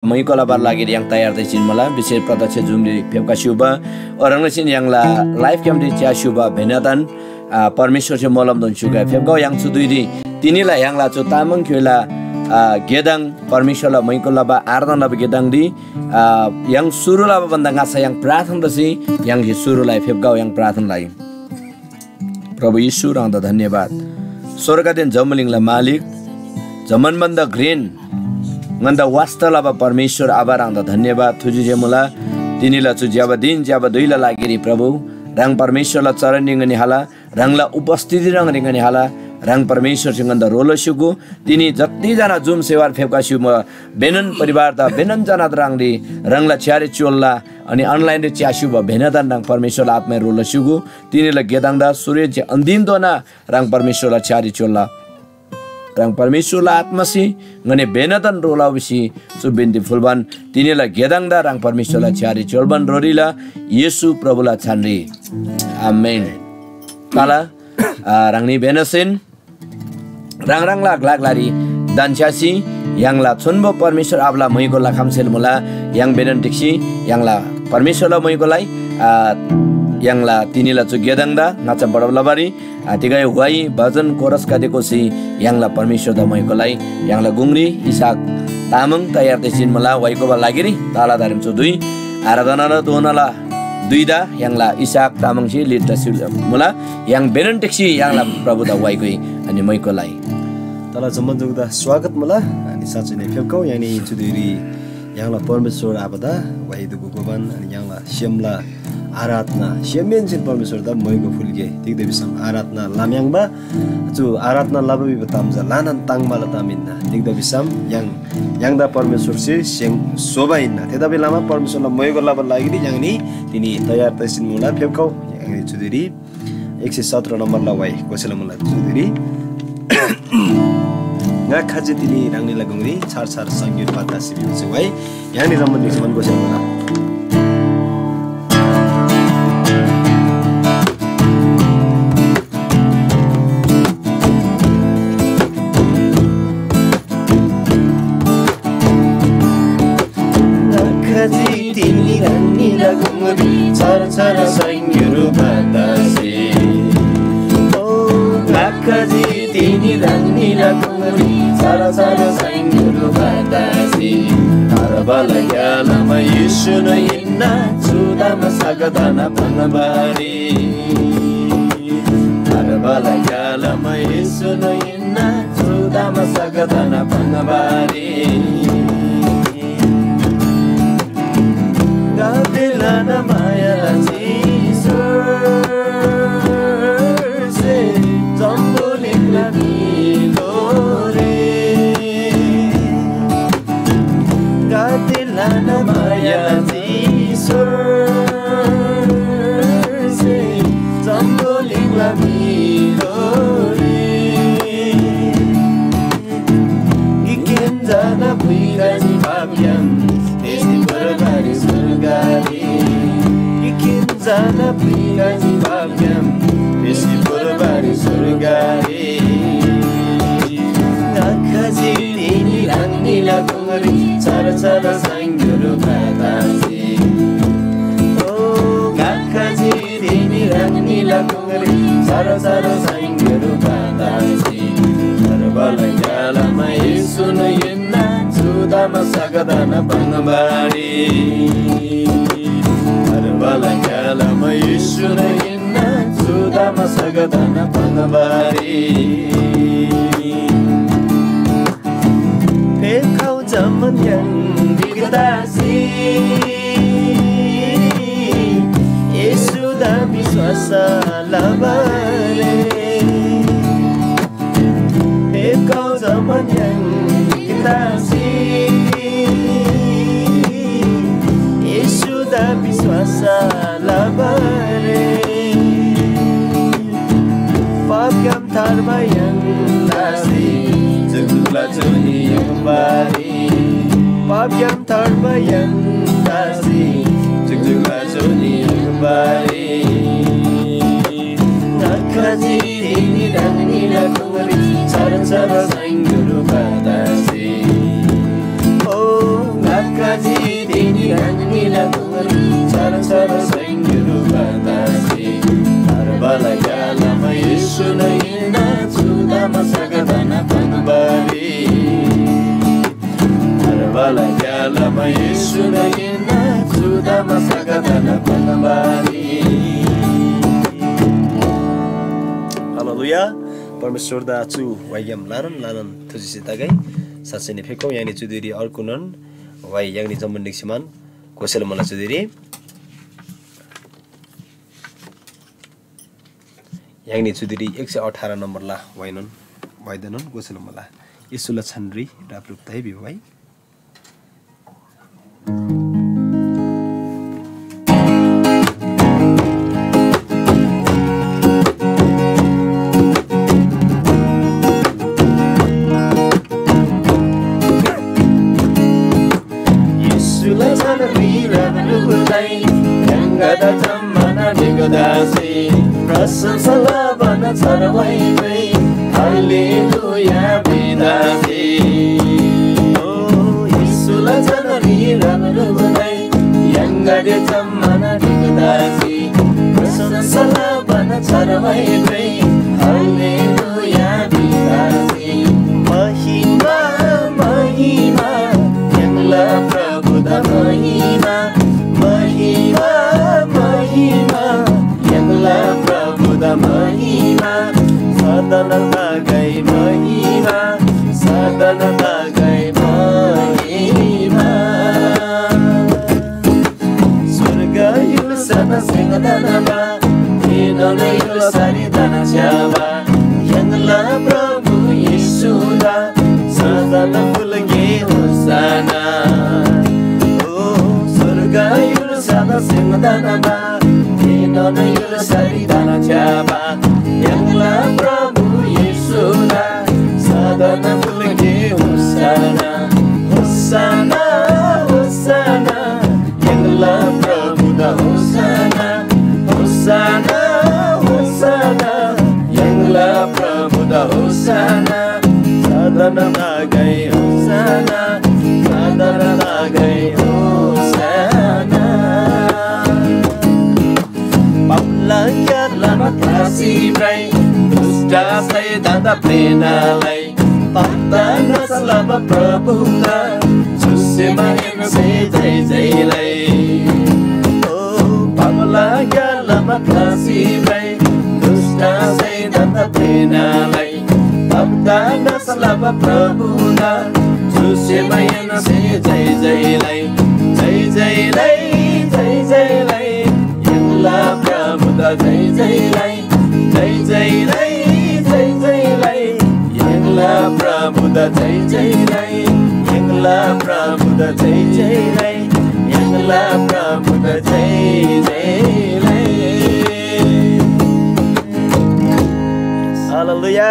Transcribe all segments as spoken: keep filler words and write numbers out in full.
मैको लबार लागिरी य्‍हाङ तयार तैसीन मुला। विशेष प्रत्यक्ष जुमरी फेप्‍का स्‍युबा, ओह्रङ्नोन य्‍हाङला लाइभ क्याम्परी च्‍या स्‍युबा भेनातन, आ, परमेश्‍वरसे मोलमदोन स्‍युगै फेप्‍गौ। य्‍हाङ चु धुइरी तिनीला य्‍हाङला चु तामाङ क्‍युइला, आ, गेदङ परमेश्‍वरला मैको लबा, आराधना लबा गेदङरी, आ, य्‍हाङ सुरु लबा भन्‍दा ङाच्‍छा य्‍हाङ प्रार्थना लसी य्‍हाङसे सुरु लइ। फेप्‍गौ, य्‍हाङ प्रार्थना लइ। प्रभु येशू, ह्राङदा धन्‍यवाद। स्‍वर्गदेन जम्‍बुलिङला मालिक, जम्‍मान भन्‍दा घ्रेन, ङन्‍दा वास्‍ता लबा परमेश्‍वर आबा, ह्राङदा धन्‍यवाद थुजी जे मुला। तिनीला चु ज्‍यबा दिन, ज्‍यबा धुइला लागिरी प्रभु, ह्राङ परमेश्‍वरला चरणरी ङनी हाला, ह्राङला उपस्थिति ह्राङरी ङनी हाला, ह्राङ परमेश्‍वरसे ङन्‍दा ह्रो लस्‍युगु। तिनी जतिजना जुम सेवार फेप्‍का स्‍युबा बेनन परिवारदा, बेनन जना ह्राङरी, ह्राङला च्‍यारी च्‍योल्‍ला, अनि अनलाइनरी च्‍या स्‍युबा भेनादान ह्राङ परमेश्‍वरला आत्‍मारी ह्रो लस्‍युगु। तिनीला गेदङदा सुरेजी अन्‍दिनधोना ह्राङ परमेश्‍वरला च्‍यारी च्‍योल्‍ला। ह्राङ परमेश्‍वरला आत्‍मासे ङनी भेनादान ह्रो लउ भिसी चु बिन्‍ती फुल्‍बान तिनीला गेदङदा ह्राङ परमेश्‍वरला च्‍यारी च्‍योल्‍बान रोरीला येशू प्रभुला छानरी। आमेन। तला, आ, ह्राङनी भेनासेन ह्राङ ह्राङला ग्‍लाग्‍लारी धन्‍छ्‌यासी य्‍हाङला छोन्‍बो परमेश्‍वर आबाला मैगो लखम्‍सेल मुला। य्‍हाङ बेनन ढिक्‍सी य्‍हाङला परमेश्‍वरला मैगोलाई, आ, य्‍हाङला तिनीला चु गेदङदा ङाच्‍छा बढब लबारी, आ, तिगै वाइ भजन कोरसगदे कोसी य्‍हाङला परमेश्‍वरदा मैगोलाई य्‍हाङला गुङरी इसहाक तामाङ तयार तसीन मुला। वाइकोबा लागिरी ताला धारिम चु धुइ आराधनाला दोनाला दुइदा य्‍हाङला इसहाक तामाङसे लिडदा सिल मुला। य्‍हाङ बेनन टेक्सी य्‍हाङला प्रभुदा वाइगोइ अनि मैको लाइ। तला जम्‍मान जुगदा स्वागत मुला। अनि साँच्चै नै फेप्‍खउ य्‍हाङनी चुधुइरी य्‍हाङला परमेश्‍वर आबादा वाइ दुगु गोबान अनि य्‍हाङला सेमला आराधना सेमहेन्‍सेन परमेश्‍वरदा मैको फुल्‍गे। तिग्‍दा भिसम आराधना लम्‍याङ्बा चु आराधना लबा भिबा ताम चा ल्‍हानान ताङ्बाला ताम हिन्‍ना। तिग्‍दा भिसम य्‍हाङ य्‍हाङदा परमेश्‍वरसे सेङ स्‍होबा हिन्‍ना। थेतबासेलमा परमेश्‍वरला मैको लबाला लागिरी य्‍हाङनी तिनी तयार तसीन मुला। फेप्‍खउ य्‍हाङनी चुधुइरी एक सय सत्र नम्बरला वाइ गोसेला मुला चुधुइरी। ङा खजी तिनी ह्राङनीला गुङरी छार छार सङ्गीत पाता सिबी वाइ य्‍हाङनी जम्‍मान ढिक्‍सी मन गोसेला मुला। ङाखजी तिनी ह्राङनीला गुङरी छार छार सङ्गीत पातासे। ओ ङाखजी तिनी ह्राङनीला गुङरी छार छार सङ्गीत पातासे। हरबाला ग्‍यालामा येशूनो हिन्‍ना, चुदामा सगदाना पाङ्‌बारी। हरबाला ग्‍यालामा येशूनो हिन्‍ना, चुदामा सगदाना पाङ्‌बारी। गाते लाना माया लासी स्‍वर्से जम्‍बुलिङला म्‍हिगोरे। गाते लाना माया लासी स्‍वर्से जम्‍बुलिङला म्‍हिगोरे। गिकेन जाना भुइगजी पापग्‍याम तेसी भोरबारी स्‍वर्गरी। गिकेन जाना भुइगजी पापग्‍याम तेसी भोरबारी स्‍वर्गरी। ङाखजी तिनी ह्राङनीला गुङरी छार छार सङ्गीत पातासे। ओ ङाखजी तिनी ह्राङनीला गुङरी छार छार सङ्गीत पातासे। हरबाला ग्‍यालामा येशूनो हिन्‍ना, चुदामा सगदाना पाङ्‌बारी। हरबाला ग्‍यालामा येशूनो हिन्‍ना, चुदामा सगदाना पाङ्‌बारी। फेप्‍खउ जम्‍मान य्‍हाङ गिकदासी येशूदा विश्‍वास लबारी। फेप्‍खउ जम्‍मान य्‍हाङ गिकदासी येशूदा विश्‍वास लबारी। पापग्‍याम थार्बा य्‍हाङदासी जुकजुकला जुनी युङबारी। पापग्‍याम थार्बा य्‍हाङदासी जुकजुकला जुनी युङबारी। ङाखजी तिनी ह्राङनीला गुङरी छार छार सङ्गीत पातासे। ओ ङाख छार छार सैन्यहरू बाँधासे हरबाला ग्यालामा येशूला हिन्‍ना चुदामा सगदाना पनबारी। हरबाला ग्यालामा येशूला हिन्‍ना चुदामा सगदाना पनबारी। हालेलुया। परमेश्‍वरदा चु वाइग्‍याम ल्‍हानान ल्‍हानान थुजिसी तगै। साँच्‍चै नै फेप्‍खउ य्‍हाङनी चुदिरी अर्गुनोन वाइ य्‍हाङनी जम्‍मान ढिक्‍सीमान गोसेल मुला चुदिरी। य्‍हाङनी चुदिरी एक सय अठार नम्‍बरला वाइनोन वाइदानोन गोसेल मुला। येशूला छानरी रापरुप तै भिबा वाइ। येशूला छानरी रापरुप तै य्‍हाङदा जम्‍मान ढिक्‍दासे प्रशंसा लबान छार वाइगै। हालेलुया भिदासे। ओ येशूला छानरी रापरुप तै य्‍हाङगदे जम्‍मान ढिक्‍दासे प्रशंसा लबान छार वाइगै। हालेलुया भिदासे। महिमा, महिमा, य्‍हाङला प्रभुदा महिमा। महिमा, महिमा, य्‍हाङला प्रभुदा महिमा। सदन तगै महिमा, सदन तगै महिमा। स्‍वर्ग य्‍हुल्‍सादा सेङ तनबा, एनोन य्‍हुल्‍सारी तना च्‍याबा, य्‍हाङला प्रभु येशूदा सदन फुल्‍गे होसाना। ओ स्‍वर्ग य्‍हुल्‍सादा सेङ तनबा, एनोन य्‍हुल्‍सारी तना च्‍याबा, य्‍हाङला प्रभु येशूदा सदन फुल्‍गे होसाना। होसाना, होसाना, य्‍हाङला प्रभुदा होसाना। होसाना, होसाना, य्‍हाङला प्रभुदा होसाना। सदन तगै होसाना, सदन तगै होसाना। पापला ग्‍यालामा ख्‍लासी भ्रइ, दुष्‍ट शैतानदा प्रेरणालाई। पापदा नाश लबा प्रभुदा, चुसेमाहेन्‍से जय जय लइ। ओ पापला ग्‍यालामा ख्‍लासी भ्रइ, दुष्‍ट शैतानदा प्रेरणालाई। पापदा नाश लबा प्रभुदा, चुसेमाहेन्‍से जय जय लइ। जय जय लइ, जय जय लइ, य्‍हाङला प्रभुदा जय जय लइ। जय जय लइ, जय जय लइ, य्‍हाङला प्रभुदा जय जय लइ। य्‍हाङला प्रभुदा जय जय लइ। य्‍हाङला प्रभुदा जय जय लइ। हालेलुया।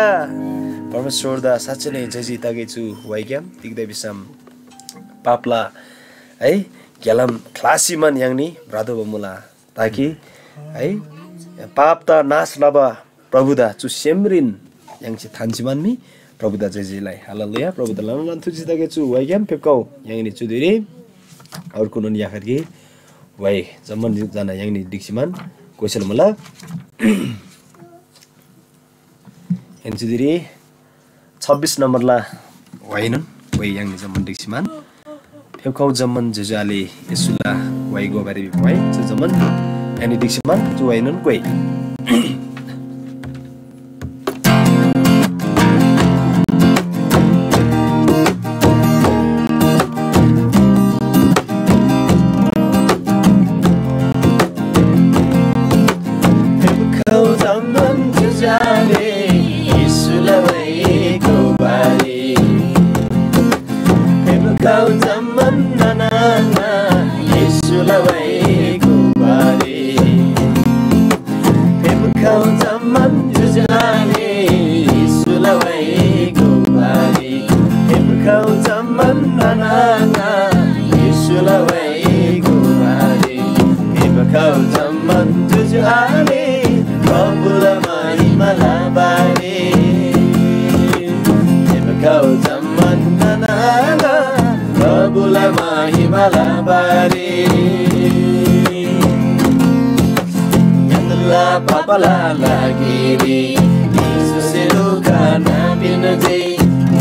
परमेश्‍वरदा साँच्‍चै नै जय जय तगै चु वाइग्‍याम, तिग्‍दा भिसम पापला है ग्‍यालाम ख्‍लासीमान य्‍हाङनी भ्रतोःबा मुला। ताकि है पापदा नाश लबा प्रभुदा चु सेमरीन य्‍हाङसे थान्‍सी म्‍हन्‍मी। प्रभुदा जय जय लइ। हालेलुया। प्रभुदा ल्‍हानान ल्‍हानान थुर्सी तगै चु वाइग्‍याम फेप्‍खउ य्‍हाङनी चुदिरी अर्गुनोन याखर गे वाइ जम्‍मान जना य्‍हाङनी ढिक्‍सी म्‍हन गोसेल मुला। एन्‍चुदिरी छब्बिस नम्‍बरला वाइनोन वाइ य्‍हाङनी जम्‍मान ढिक्‍सी म्‍हन। फेप्‍खउ जम्‍मान ज्‍योज्‍यो आले येशूला वाइ गोबारी भिबा वाइ चु जम्‍मान य्‍हाङनी ढिक्‍सी म्‍हन चु वाइनोन गोइ। फेप्‍खउ जम्‍मान ज्‍योज्‍यो आले येशूला वाइ गोबारी। फेप्‍खउ जम्‍मान नाना आङा येशूला वाइ गोबारी। फेप्‍खउ जम्‍मान ज्‍योज्‍यो आले येशूला वाइ गोबारी। फेप्‍खउ जम्‍मान नाना आङा येशूला वाइ गोबारी। फेप्‍खउ जम्‍मान ज्‍योज्‍यो आले प्रभुला महिमा लबारी। फेप्‍खउ जम्‍मान नाना आङा प्रभुला महिमा लबारी। पापला लागिरी येशूसे दुःख नापिन्‍जी,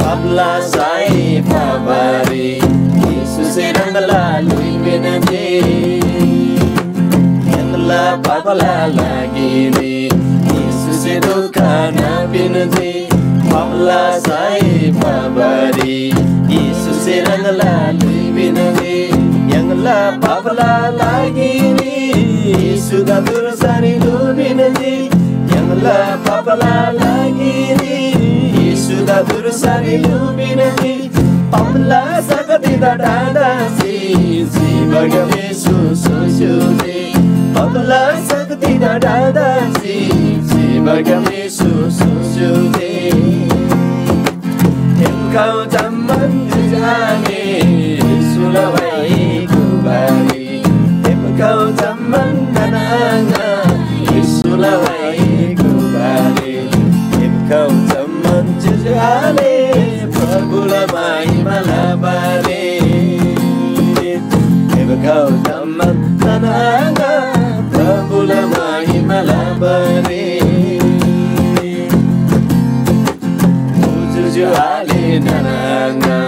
पापला सय फाबारी येशूसे ह्राङला ल्‍हुइ पिन्‍जी। य्‍हाङला पापला लागिरी येशूसे दुःख नापिन्‍जी, पापला सय फाबारी येशूसे ह्राङला ल्‍हुइ पिन्‍जी। य्‍हाङला पापला लागिरी येशूदा धुर्सारी ल्‍हुइ पिन्‍जी। य्‍हाङला पापला लागिरी येशूदा धुर्सारी ल्‍हुइ पिन्‍जी। पापला शक्तिदा टाढासी जिबाग्‍याम येशू सोस्‍युजी। पापला शक्तिदा टाढासी जिबाग्‍याम येशू सोस्‍युजी। थेन्‍खउ जम्‍मान जुजाले येशूला वाइ गुबारी। थेन्‍खउ जम्‍मान नाना आङा येशूला वाइ गुबारी। थेन्‍खउ जम्‍मान जुजाले प्रभुला महिमा लबारी। थेन्‍खउ जम्‍मान नाना आङा प्रभुला महिमा लबारी। ओ जुजु आले नाना आङा,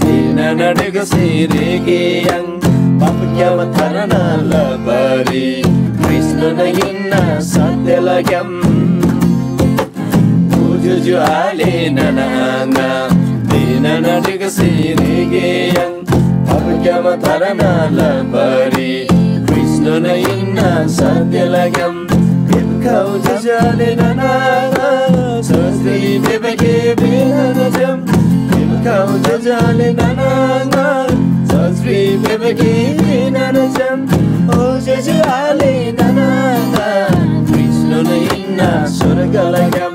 तिनाना ढिगसी रेगे याङ, पापग्‍याम थार्ना लबारी, ख्रीष्‍टनोन हिन्‍ना सत्‍यला ग्‍याम। ओ जुजु आले नाना आङा, तिनाना ढिगसी रेगे याङ, पापग्‍याम थार्ना लबारी, ख्रीष्‍टनोन हिन्‍ना सत्‍यला ग्‍याम। फेप्‍खउ जुजु आले नाना आङा, सस्‍री फेप्‍खी बिनाना च्‍याम। फेप्‍खउ जुजु आले नाना आङा, सस्‍री फेप्‍खी बिनाना च्‍याम। ओ जुजु आले नाना आङा, ख्रीष्‍टनोन हिन्‍ना स्‍वर्गला ग्‍याम।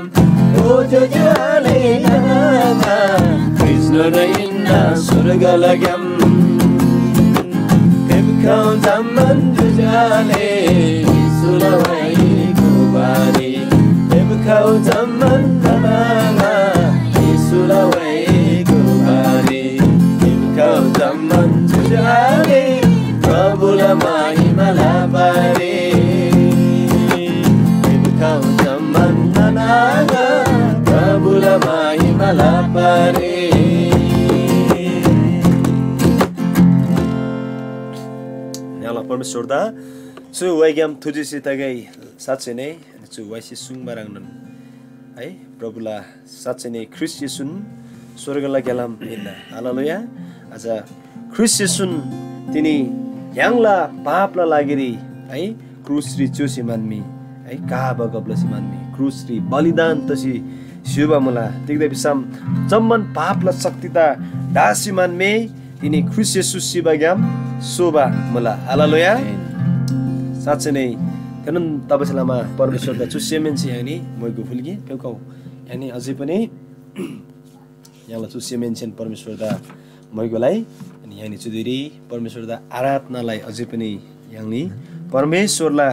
ओ ज्‍योज्‍यो आले नाना आङा, ख्रीष्‍टनोन हिन्‍ना स्‍वर्गला ग्‍याम। फेप्‍खउ जम्‍मान ज्‍योज्‍यो आले, येशूला वाइ गुबारी। फेप्‍खउ जम्‍मान नाना आङा, येशूला वाइ गुबारी। फेप्‍खउ जम्‍मान ज्‍योज्‍यो आले, प्रभुला महिमा लबारी। फेप्‍खउ जम्‍मान नाना आङा, प्रभुला महिमा लबारी। य्‍हाङला परमेश्‍वरदा चु वाइग्‍याम थुजिसी तगै। साँच्‍चै नै चु वाइसे सुङ्बा ह्रङ्नोन है, प्रभुला साँच्‍चै नै ख्रीष्‍ट येशून स्‍वर्गला ग्‍यालाम हिन्‍ना। हालेलुया। अझ ख्रीष्‍ट येशून तिनी य्‍हाङला पापला लागिरी है, क्रुसरी च्‍योसी मान्‍मी है, का बगब लसी मान्‍मी, क्रुसरी बलिदान तसी स्‍युबा मुला। तिग्‍दा भिसम जम्‍मान पापला शक्तिदा ढासी मान्‍मी तिनी ख्रीष्‍ट येशू सिबाग्‍याम सोबा मुला। हालेलुया। आमेन। साँच्‍चै नै थेनोन तबासे लमा परमेश्‍वरदा चु सेमहेन्‍से य्‍हाङनी मोइगो फुल्‍गे। फेप्‍खउ य्‍हाङनी अझै पनि य्‍हाङला चु सेमहेन्‍सेन परमेश्‍वरदा मोइगो लइ। अनि य्‍हाङनी चु धुइरी परमेश्‍वरदा आराधना लइ। अझै पनि य्‍हाङनी परमेश्‍वरला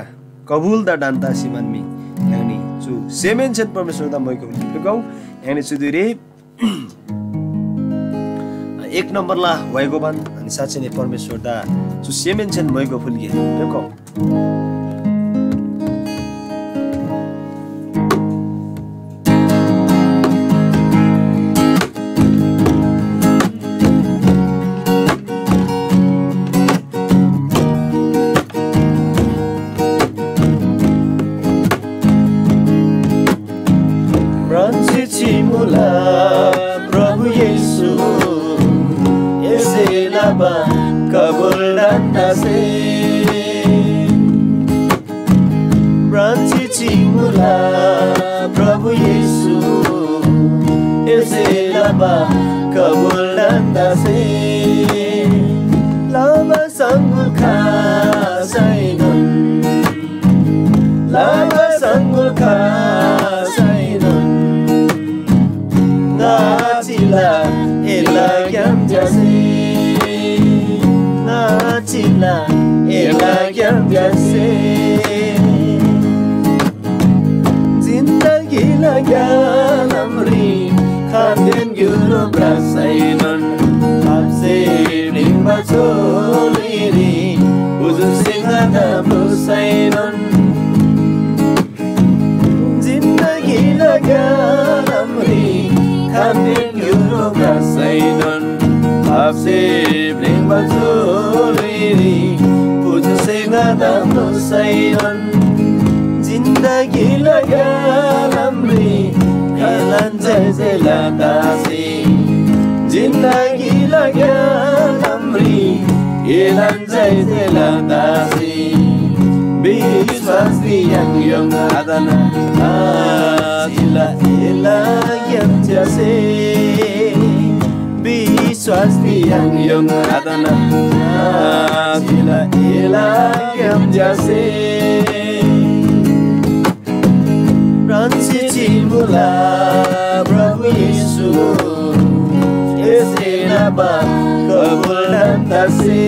कबुलदा ढन्‍ता सिमानमी य्‍हाङनी चु सेमहेन्‍सेन परमेश्‍वरदा मोइगो फुल्‍गे। फेप्‍खउ य्‍हाङनी चु धुइरी एक नम्बरला व्‍हाइगोबान अनि साँच्‍चै नै परमेश्‍वरदा चु सेमहेन्‍सेन मोइगो फुल्‍गे। फेप्‍खउ। म्रान्‍सी चिमुला प्रभु येशू, एसे लबा कबुल ढन्‍दासे। म्रान्‍सी चिमुला प्रभु येशू, एसे लबा कबुल ढन्‍दासे। लबा सङ्गुल खासैनोन, लबा सङ्गुल खासैनोन, ङाचिला एला ग्‍याम ज्‍यासे, ङाचिला एला ग्‍याम ज्‍यासे। जिन्दगीला ग्‍यालामरी खानदेन ग्‍युरो भ्रसैनोन, पापसे प्‍लिङ्बा झोलीरी उजुर सिंहदा ब्‍लुसैनोन, जुलुइरी पुजुसे ङादा म्रोसैनोन जिन्दगीला ग्यालामरी एलान जय जय लतासी जिन्दगीला ग्यालामरी एलान जय जय लतासी विश्वासरी यङ यङ आदना आजिला एला यङ जसे विश्वासरी यङ यङ आदना आजिला एला यङ जसे ब्रान्सी चिमुला प्रभु येशू एसे लबा कबुल दन्दासे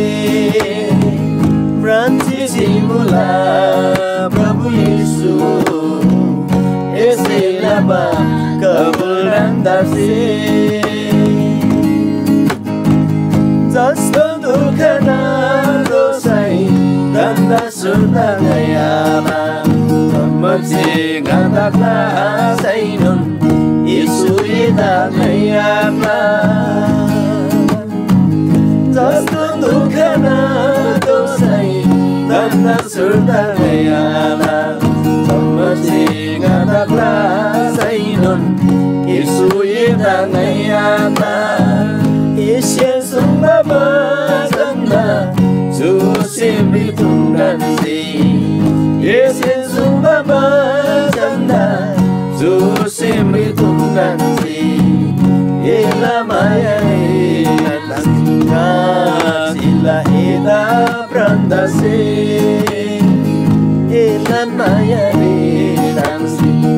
ब्रान्सी चिमुला प्रभु येशू एसे लबा कबुल दन्दासे जस्तो दुःख नादोसै दन्दा सुर्ता ङयाला जम्मसे ङादा क्लासैनोन येशू एदा ङयाला जस्तो दुःख नादोसै दन्दा सुर्ता ङयाला जम्मसे ङादा क्लासैनोन येशू एदा ङयाला एसे सुङ्बा बचनदा जुसे मृत्युङ्गान्‍सी। एसे सुङ्बा बचनदा जुसे मृत्युङ्गान्‍सी। एला मायारी नाचिला एदा प्रान्‍दासे। एला मायारी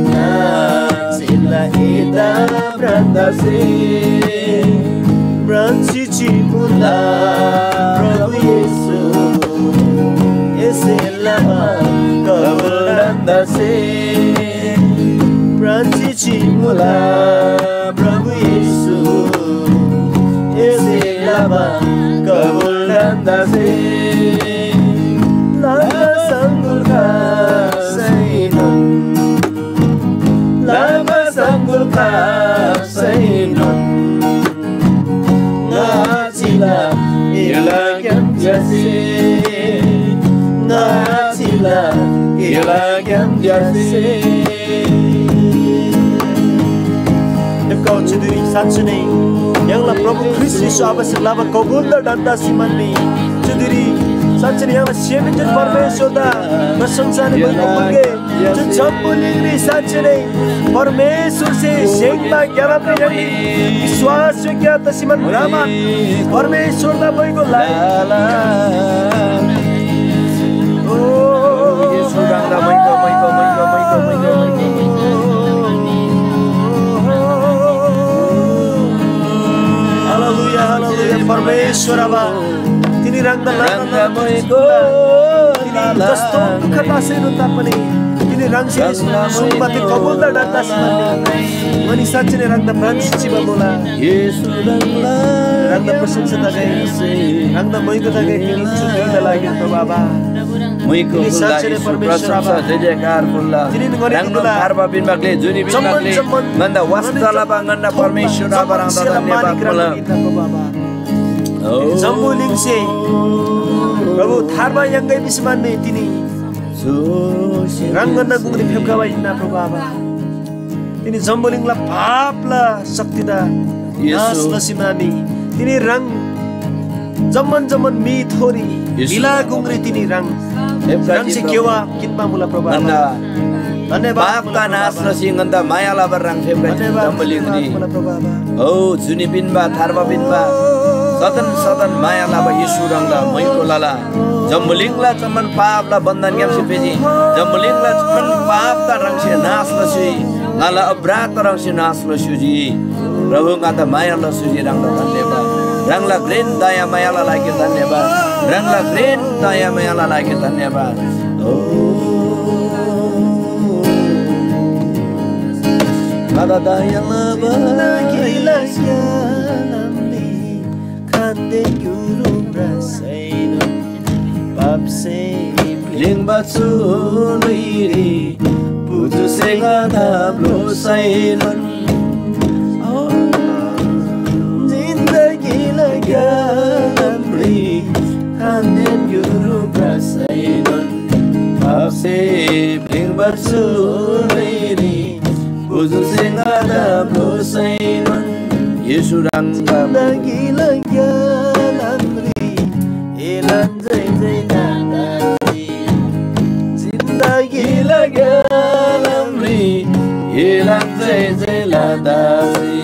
नाचिला एदा प्रान्‍दासे। ब्रान्‍सी चिमुला प्रभु येशू एसे लबा कबुल दन्‍दासे। ब्रान्‍सी चिमुला प्रभु येशू एसे लबा कबुल दन्‍दासे। लाबा सङ्गुल खासैनोन लाबा सङ्गुल खासैनोन ङाचिला एला ग्‍याम ज्‍यासे। ङाचिला एला ग्‍याम ज्‍यासे। चुदिरी साँच्‍चै नै य्‍हाङला प्रभु ख्रीष्‍ट येशू आबासे लबा कबुलदा ढन्‍दा सिमान मी चुदिरी साँच्‍चै नै य्‍हाङला सेमहेन्‍सेन परमेश्‍वरदा प्रशंसा अनि महिमा फुल्‍गे। चु जम्‍बुलिङरी साँच्‍चै नै परमेश्‍वरसे स्‍हेङ्बा ग्‍यालामरी य्‍हाङनी विश्‍वासयोग्‍य तसीमान भ्रमान परमेश्‍वरदा महिमा लाइ। ओ, येशू ह्राङदा महिमा, महिमा, महिमा, महिमा, महिमा, महिमा। हालेलुया, हालेलुया, परमेश्‍वर आबा। तिनी ह्राङदा लाना ह्राङदा लाना महिमा तिनी लाला। जस्तो दुःख तसेनोन तापनि तिनी ह्राङसे ह्राङदा सुङ्बा ति महिमा कबुलदा ढन्‍दा लाला। अनि साँच्‍चै नै ह्राङदा प्राण सिचिबा मुला। येशू ह्राङला ह्राङदा प्रशंसा तगै। ह्राङदा महिमा तगै तिनी चु धुइला लागि प्रभु आबा। महिमा तिनी फुल्‍ला साँच्‍चै नै येशू परमेश्‍वर प्रशंसा आबा। जय जयकार फुल्‍ला। तिनी ङनी ह्राङदा मुला। थार्बा पिन्‍बा ग्‍ले जुनी पिन्‍बा जम्‍मान ग्‍ले जम्‍मान ङन्‍दा वास्‍ता लबा ङन्‍दा परमेश्‍वर आबा ह्राङदा धन्‍यवाद मुला। जम्‍बुलिङसे प्रभु थार्बा याङ्‌गै भिसी मान्‍नी तिनी ह्राङ ङन्‍ना गुङरी फेप्‍खबा हिन्‍ना प्रभु आबा। तिनी जम्‍बुलिङला पापला शक्तिदा नाश लसी मान्‍नी तिनी ह्राङ जम्‍मान जम्‍मान म्‍हिथोरी म्‍हिला गुङरी तिनी ह्राङ ह्राङसे केवा किन्‍बा मुला प्रभु आबा। धन्‍यवाद पापदा मुला प्रभु नाश आबा। लसी ङन्‍दा माया लबर ह्राङ फेप्‍खजी धन्‍यवाद, जम्‍बुलिङरी। धन्‍यवाद मुला प्रभु आबा। हो जुनी पिन्‍बा थार्बा पिन्‍बा सदन सदन माया लबा येशू ह्राङदा महिमा लला। जम्‍बुलिङला जम्‍मान पापला बन्‍धनग्‍यामसे फेजी। जम्‍बुलिङला जम्‍मान पापदा ह्राङसे नाश लसी ङाला अपराधदा ह्राङसे नाश लस्‍युजी। प्रभु ङादा माया लस्‍युजी ह्राङदा धन्‍यवाद। ह्राङला घ्रेन दया मायाला लागि धन्‍यवाद। ह्राङला घ्रेन दया मायाला लागि धन्‍यवाद। हो। ङादा दया लबा खान्‍दे ग्‍युरु म्रासैनोन पापसे प्‍लिङ्बा चु न्‍हुइरी पुजुसे ङादा ब्‍लुसैनोन जिन्दगीला ग्‍यालामरी ल्‍हानान गुरु भ्रसैनोन, पापसे प्‍लिङ्बा चु धुइरी, पुजुसे ङादा ब्‍लुसैनोन, येशू ह्राङदा जिन्दगीला ग्‍यालामरी एलान जय जय लतासी। जिन्दगीला ग्‍यालामरी एलान जय जय लतासी।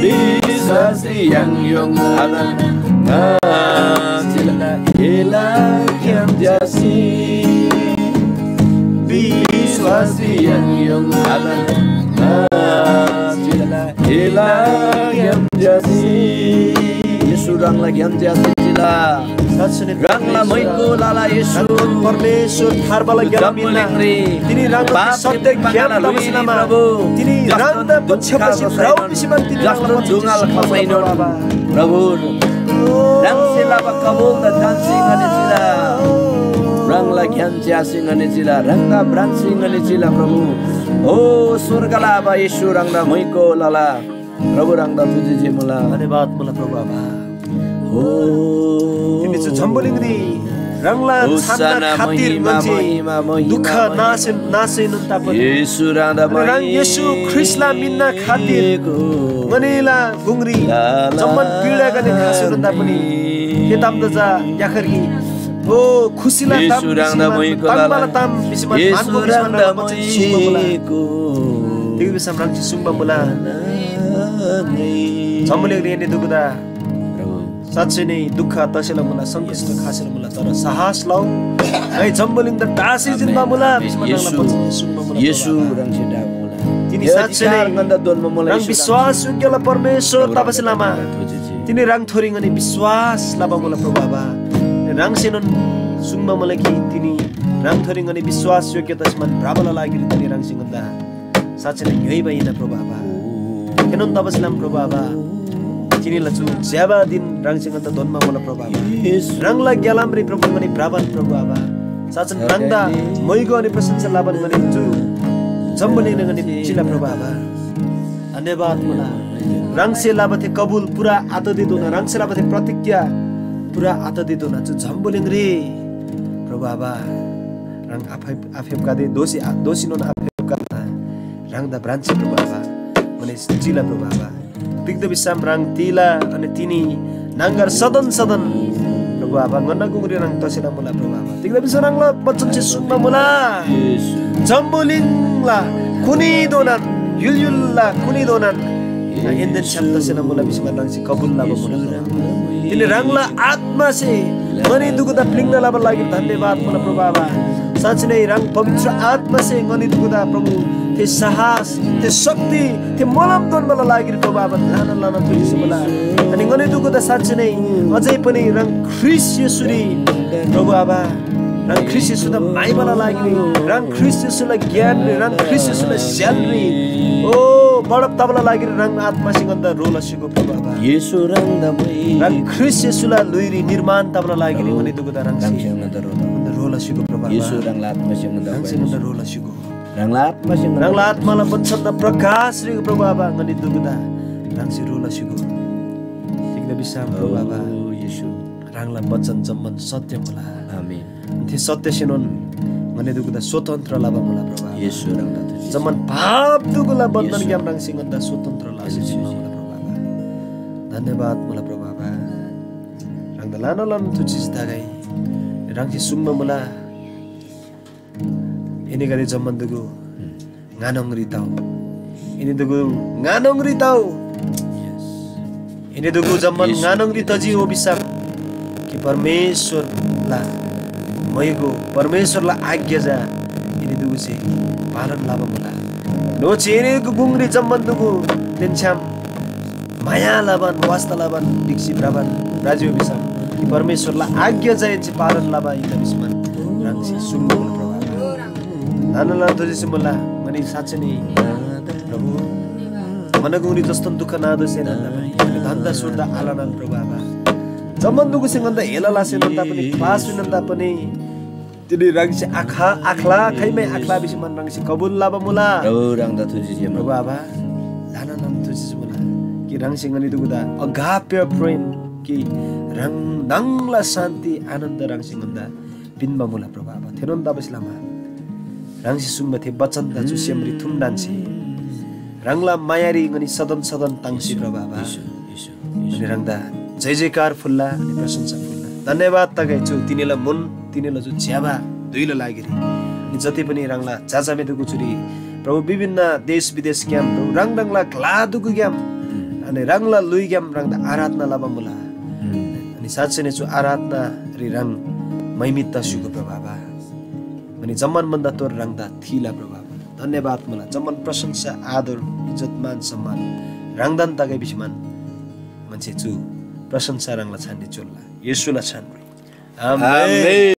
विश्‍वासी य्‍हाङ य्‍होङ आदन ङाचिला एला ग्‍याम ज्‍यासी। विश्‍वासी य्‍हाङ य्‍होङ आदन ङाचिला एला ग्‍याम ज्‍यासी। येशू ह्राङला ग्‍याम ज्‍यासी चिला। साँच्‍चीनै ह्राङला मैको लाला येशू। ह्राङनोन परमेश्‍वर थार्बाला ग्‍याम हिन्‍ना। तिनी ह्राङला सत्य ग्‍याम तबासे लमा तिनी ह्राङदा पछ्याप्‍बासे भ्रउ भिसीमान तिनी ह्राङला पछ्याप्‍बासे प्रभु। ह्राङसे लबा कबुल त जान्‍सी ङनी चिला। ह्राङला ग्‍याम च्‍यासी ङनी चिला। ह्राङदा भ्रान्‍सी ङनी चिला प्रभु। ओ स्‍वर्गला आबा येशू ह्राङदा मैको लला। प्रभु ह्राङदा तुजी जे मुला। धन्‍यवाद मुला प्रभु आबा। हो। तिमी चु जम्‍बुलिङरी ह्राङला छानना खातिर ङन्‍से दुःख नासेन नासेनोन तापनि येशू ह्राङदा अनि ह्राङ येशू ख्रीष्‍टला मिन्‍ना खातिर ङनीला गुङरी जम्‍मान पीडागदे खासेनोन तापनि थे तामदा चा याखर कि ओ खुसीला ताम येशू ह्राङदा भिसीमान, मैको ताङ्बाला ताम भिसीमान, येशू मानको भिसीमान ह्राङदा ह्राङला वचन सुङ्बा मुला। मैको। तिग भिसम ह्राङसे सुङ्बा मुला। जम्‍बुलिङरी एनी दुगुदा साँच्‍चै नै दुःख तसेला मुला, सङ्कष्‍ट खासेला मुला, तर साहस लउ। ङाइ जम्‍बुलिङदा टासी जिन्‍बा मुला भिसीमा ह्राङला वचनसे सुङ्बा मुला येशू प्रभु आबा। ह्राङसे डाक मुला। तिनी साँच्‍चै नै ह्राङ विश्‍वास योग्यला परमेश्वर तबासे लमा तिनी ह्राङथोरी ङनी विश्‍वास लबा मुला प्रभु आबा। ह्राङसेनोन सुङ्बा मुला कि तिनी ह्राङथोरी ङनी विश्‍वास योग्य तसेमान भ्रबाला लागिरी तिनी ह्राङसे ङन्‍दा साँच्‍चै नै ङ्‌योइबा हिन्‍ना प्रभु आबा। थेनोन तबासेलमा प्रभु आबा, तिनीला चु ज्‍यबा दिन ह्राङसे ङन्‍दा दोन्‍बा मुला प्रभु आबा। ह्राङला ग्‍यालामरी प्रभु ङनी भ्रबान प्रभु आबा। साँच्‍चन ह्राङदा मोइगो अनि प्रशंसा लबान ङनी चु जम्‍बुलिङरी ङनी चिला प्रभु आबा। धन्‍यवाद मुला। ह्राङसे लबा थे कबुल पूरा आततेधोना, ह्राङसे लबा थे प्रतिज्ञा पूरा आततेधोना चु जम्‍बुलिङरी प्रभु आबा, ह्राङ आफै आफेप्‍खदे दोःसी आ- दोःसीनोन आफेप्‍खना ह्राङदा भ्रान्‍सी प्रभु आबा, ङनी चिला प्रभु आबा। तिग्‍दा भिसम ह्राङ तिला अनि तिनी न्‍हङगर सदन सदन प्रभु आबा ङन्‍ना गुङरी ह्राङ तसेला मुला प्रभु आबा। तिग्‍दा भिसम ह्राङला वचनसे सुङ्बा मुला। जम्‍बुलिङला कुनीधोनान, युल युलला कुनीधोनान एन्‍देन छ्‌याम तसेला मुला भिसीमा ह्राङसे कबुल लबा मुला प्रभु आबा। तिनी ह्राङला आत्‍मासे ङनी दुगुदा प्‍लिङ्ना लबा लागिर धन्‍यवाद मुला प्रभु आबा। साँच्‍चीनै ह्राङ पवित्र आत्‍मासे ङनी दुगुदा प्रभु थे साहस, थे शक्ति, थे मोलम दोन्‍बाला लागिर प्रभु आबा ल्‍हाना ल्‍हाना थुइसी मुला। अनि ङनी दुगुदा साँच्‍चीनै अझै पनि ह्राङ ख्रीष्‍ट येशूरी प्रभु आबा, ह्राङ ख्रीष्‍ट येशूदा म्‍हाइबाला लागिरी, ह्राङ ख्रीष्‍ट येशूला ज्ञानरी, ह्राङ ख्रीष्‍ट येशूला स्‍य्‍हालरी ओ बढब तबाला लागिरी ह्राङ आत्‍मासे ङन्‍दा ह्रो लसीगो प्रभु आबा। येशू ह्राङदा ह्राङ ख्रीष्‍ट येशूला ल्‍हुइरी निर्माण तबाला लागिरी ङनी दुगुदा ह्राङसे ह्राङसे ङन्‍दा ह्रो लसीगो प्रभु आबा। येशू ह्राङला आत्‍मासे ह्राङसे ह्रो लसीगो। ह्राङला आत्‍मासे ह्राङला आत्‍माला वचनदा प्रकाश रिगो प्रभु आबा ङनी दुगुदा ह्राङसे ह्रो लसीगो। तिग्‍दा भिसम प्रभु आबा, ओ येशू। ह्राङला वचन जम्‍मान सत्‍य मुला। आमेन। थे सत्‍यसेनोन ङनी दुगुदा स्वतन्त्र लबा मुला प्रभु आबा। येशू ह्राङदा थुसी जम्‍मान पाप दुगुला बन्‍धनग्‍याम ह्राङसे ङन्‍दा स्वतन्त्र लसी जिन्‍बा मुला प्रभु आबा। धन्‍यवाद मुला प्रभु आबा। ह्राङदा ल्‍हाना ल्‍हाना थुसी तगै। ह्राङसे सुङ्बा मुला। एनीगदे जम्‍मान दुगु ङानोङरी तउ। एनी दुगु ङानोङरी तउ। एनी दुगु जम्‍मान ङानोङरी तजी ओ भिसम कि परमेश्‍वरला मैगो, परमेश्‍वरला आज्ञा चा एनी दुगुसे पालन लबा मुला। नोचे एनी दुगु गुङरी जम्‍मान दुगु तेन्‍छ्‌याम माया लबान, वास्‍ता लबान, ढिक्‍सी भ्रबान राजी भिसम, परमेश्‍वरला आज्ञा चाहिँ पालन लबा हिन्‍ना भिसम ह्राङसे सुङ्बा मुला प्रभु आबा। ल्‍हाना ल्‍हाना थोजीसी मुला, ङनी साँच्‍चै नै प्रभु, ङन्‍ना गुङरी जस्‍तोन दुःख नादोसेन, धन्‍दा सुर्दा आलनान प्रभु आबा। जम्‍मान दुगुसे ङन्‍दा हेला लासेनोन तापनि, क्‍लास विनोन तापनि, तिनी ह्राङसे आखा आख्‍ला, खाइमै आख्‍ला भिसी मन ह्राङसे कबुल लबा मुला। प्रभु ह्राङदा थुजी जे प्रभु आबा, ल्‍हाना नाम थुजी जे मुला। कि ह्राङसे ङनी दुगुदा अगाप्य प्रेम कि ह्राङ ह्राङला शान्ति आनन्द ह्राङसे ङन्दा पिन्‍बा मुला प्रभु आबा। थेनोन तबासे लमा ह्राङसे सुङ्बा थे बचनदा चु सेमरी थुङ्‌डान्‍सी ह्राङला मायारी ङनी सदन सदन ताङ्सी प्रभु आबा। अनि ह्राङदा जय जयकार फुल्ला अनि प्रशंसा फुल्ला। धन्यवाद तगै छु तिनीला मुन तिनीला जो ज्‍यबा धुइला लागिरी अनि जति पनि ह्राङला जाजामेदुगु चुरी प्रभु विभिन्न देश विदेशग्‍याम प्रभु ह्राङ ह्राङला ग्‍लादुगुग्‍याम अनि ह्राङला लुइग्‍याम ह्राङदा आराधना लबा मुला। अनि साँच्चै नै चु आराधनारी ह्राङ महिमित तस्‍युगु प्रभु आबा। अनि जम्‍मान भन्दा तोर ह्राङदा थिला प्रभु आबा। धन्यवाद मुला। जम्‍मान प्रशंसा आदर इज्‍जत मान सम्मान ह्राङदान तगै भिसीमान मान्छे चु प्रशंसा ह्राङला छानरी चोल्‍ला। येशूला छानरी। आमेन। आमेन।